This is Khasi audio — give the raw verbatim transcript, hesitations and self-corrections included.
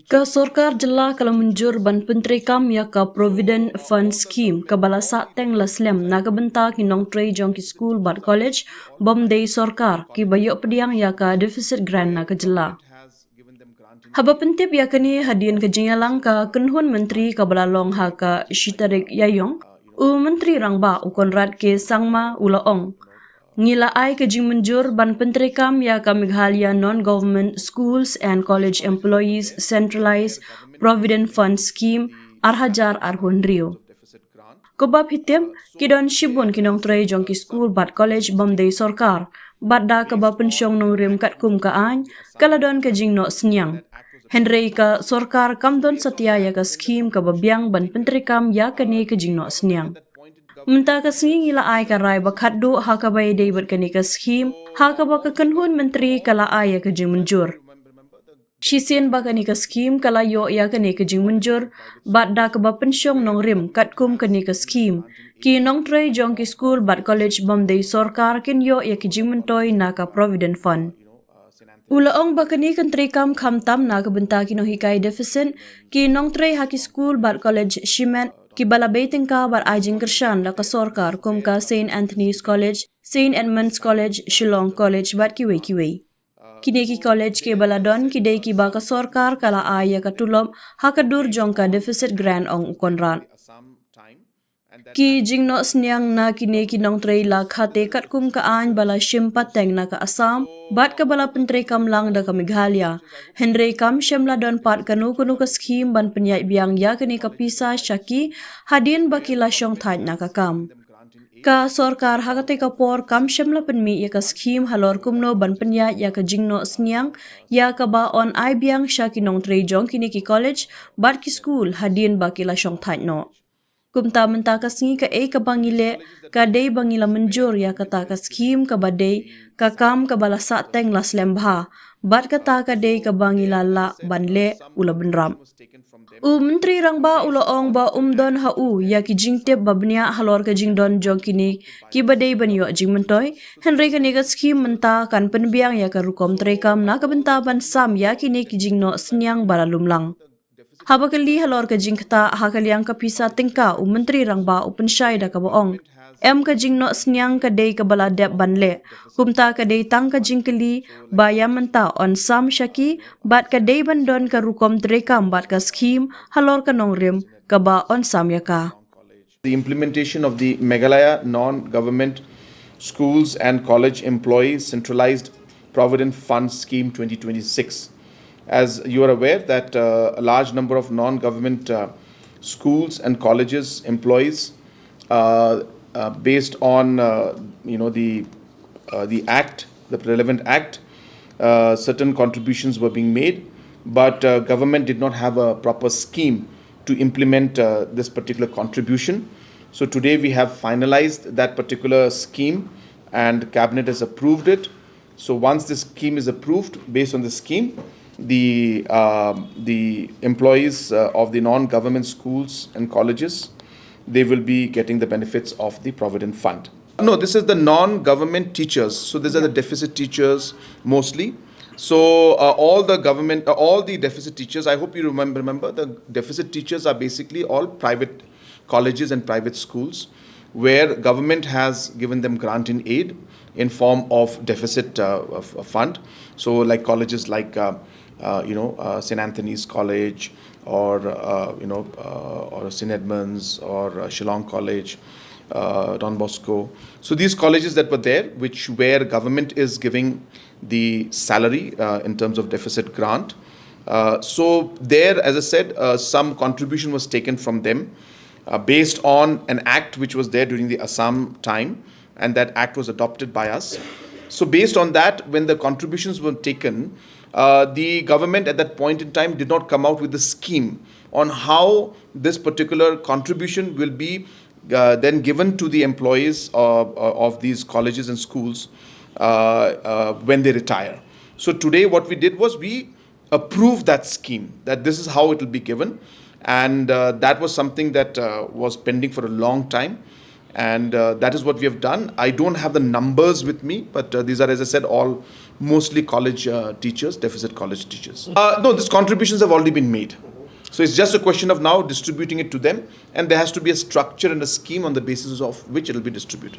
Ka sorkar jylla ka la mynjur ban pyntreikam ïa ka Provident Fund Scheme kaba la sah teng la slem na ka bynta ki nongtrei jong ki skul bad college bym dei sorkar kiba ïoh pdiang ïa ka deficit grant na ka jylla. Haba pyntip ïa kane hadien ka jingïalang ka kynhun myntri kaba la long ha ka shi tarik Ïaiong, u Myntri Rangbah u Conrad K Sangma u la ong, ngi la ai ka jingmynjur ban pyntreikam ïa ka Meghalaya Non-Government Schools and College Employees Centralized Provident Fund Scheme ar hajar arphew hynriew. Kumba phi tip, ki don shibun ki nongtrei jong ki skul bad college bym dei sorkar, bad da kaba pynshong nongrim katkum ka aiñ, ka la don ka jingnoh synñiang. Hynrei ka sorkar kam don satia ïa ka scheme kaba biang ban pyntreikam ïa kane ka jingnoh synñiang. Mynta ka sngi ngi la ai ka rai ba khatduh ha kaba ïadei bad kane ka scheme, ha kaba ka kynhun myntri ka la ai ïa ka jingmynjur. Shisien ba kane ka scheme ka la ïoh ïa kane ka jingmynjur, bad da kaba pynshong nongrim katkum kane ka scheme, ki nongtrei jong ki skul bad college bym dei sorkar kin ïoh ïa ki jingmyntoi na ka Provident Fund. U la ong ba kane kan treikam khamtam na ka bynta ki nonghikai deficit, ki nongtrei ha ki skul bad college shimet, kiba la bei tyngka bad ai jingkyrshan da ka sorkar kum ka Saint Anthony's College, Saint Edmund's College, Shillong College bad kiwei kiwei. Kine ki college kiba la don ki dei kiba ka sorkar ka la ai ïa ka tulop ha ka dur jong ka deficit grant, ong u Conrad. Ki jingnoh synñiang na kine ki nongtrei la khate katkum ka aiñ ba la shim pateng na ka Assam, bad kaba la pyntreikam lang da ka Meghalaya. Hynrei kam shym la don pat kano kano ka scheme ban pynïaid biang ïa kane ka pisa sha ki hadien ba ki la shong thait na ka kam. Ka sorkar ha kata ka por kam shym la pynmih ïa ka scheme halor kumno ban pynïaid ïa ka jingnoh synñiang ïa kaba yn ai biang sha ki nongtrei jong kine ki college bad ki skul hadien ba ki la shong thait noh. Kumta mynta ka sngi kaei kaba ngi leh ka dei ba ngi la mynjur ïa kata ka scheme kaba dei ka kam kaba la sah teng la slem bha, bad kata ka dei kaba ngi la lah ban leh, u la bynrap. U Myntri Rangbah u la ong ba um don ha u ïa ki jingtip ba bniah halor ka jingdon jong kine kiba dei ban ïoh jingmyntoi, hynrei kane ka scheme mynta kan pynbiang ïa ka rukom treikam na ka bynta ban sam ïa kine ki jingnoh synñiang ba la lumlang. Haba kylli halor ka jingktah ha ka liang ka pisa tyngka, u Myntri Rangbah u pynshai da kaba ong, em, ka jingnoh synñiang ka dei kaba la dep ban leh. Kumta ka dei tang ka jingkylli ba ïa mynta yn sam sha ki, bad ka dei ban don ka rukom treikam bad ka scheme halor ka nongrim kaba yn sam ïa ka. The implementation of the Meghalaya Non-Government Schools and College Employees Centralized Provident Fund Scheme twenty twenty-six. As you are aware that, uh, a large number of non-government, uh, schools and colleges employees, uh, uh, based on, uh, you know, the, uh, the act, the relevant act, uh, certain contributions were being made, but, uh, government did not have a proper scheme to implement, uh, this particular contribution. So today we have finalized that particular scheme and cabinet has approved it. So once this scheme is approved, based on the scheme, the, um, the employees, uh, of the non-government schools and colleges, they will be getting the benefits of the Provident Fund. No, this is the non-government teachers. So these are the deficit teachers mostly. So, uh, all the government, uh, all the deficit teachers, I hope you remember, remember, the deficit teachers are basically all private colleges and private schools where government has given them grant in aid in form of deficit, uh, of, of fund. So like colleges like, uh, uh, you know, uh, Saint Anthony's College, or, uh, you know, uh, or Saint Edmund's, or, uh, Shillong College, uh, Don Bosco. So these colleges that were there, which where government is giving the salary, uh, in terms of deficit grant. Uh, so there, as I said, uh, some contribution was taken from them, uh, based on an act which was there during the Assam time, and that act was adopted by us. So based on that, when the contributions were taken, uh, the government at that point in time did not come out with the scheme on how this particular contribution will be, uh, then given to the employees of, of these colleges and schools, uh, uh, when they retire. So today what we did was we approved that scheme, that this is how it will be given. And, uh, that was something that, uh, was pending for a long time. And, uh, that is what we have done. I don't have the numbers with me, but, uh, these are, as I said, all Mostly college uh, teachers, deficit college teachers. Uh, no, these contributions have already been made. So it's just a question of now distributing it to them, and there has to be a structure and a scheme on the basis of which it will be distributed.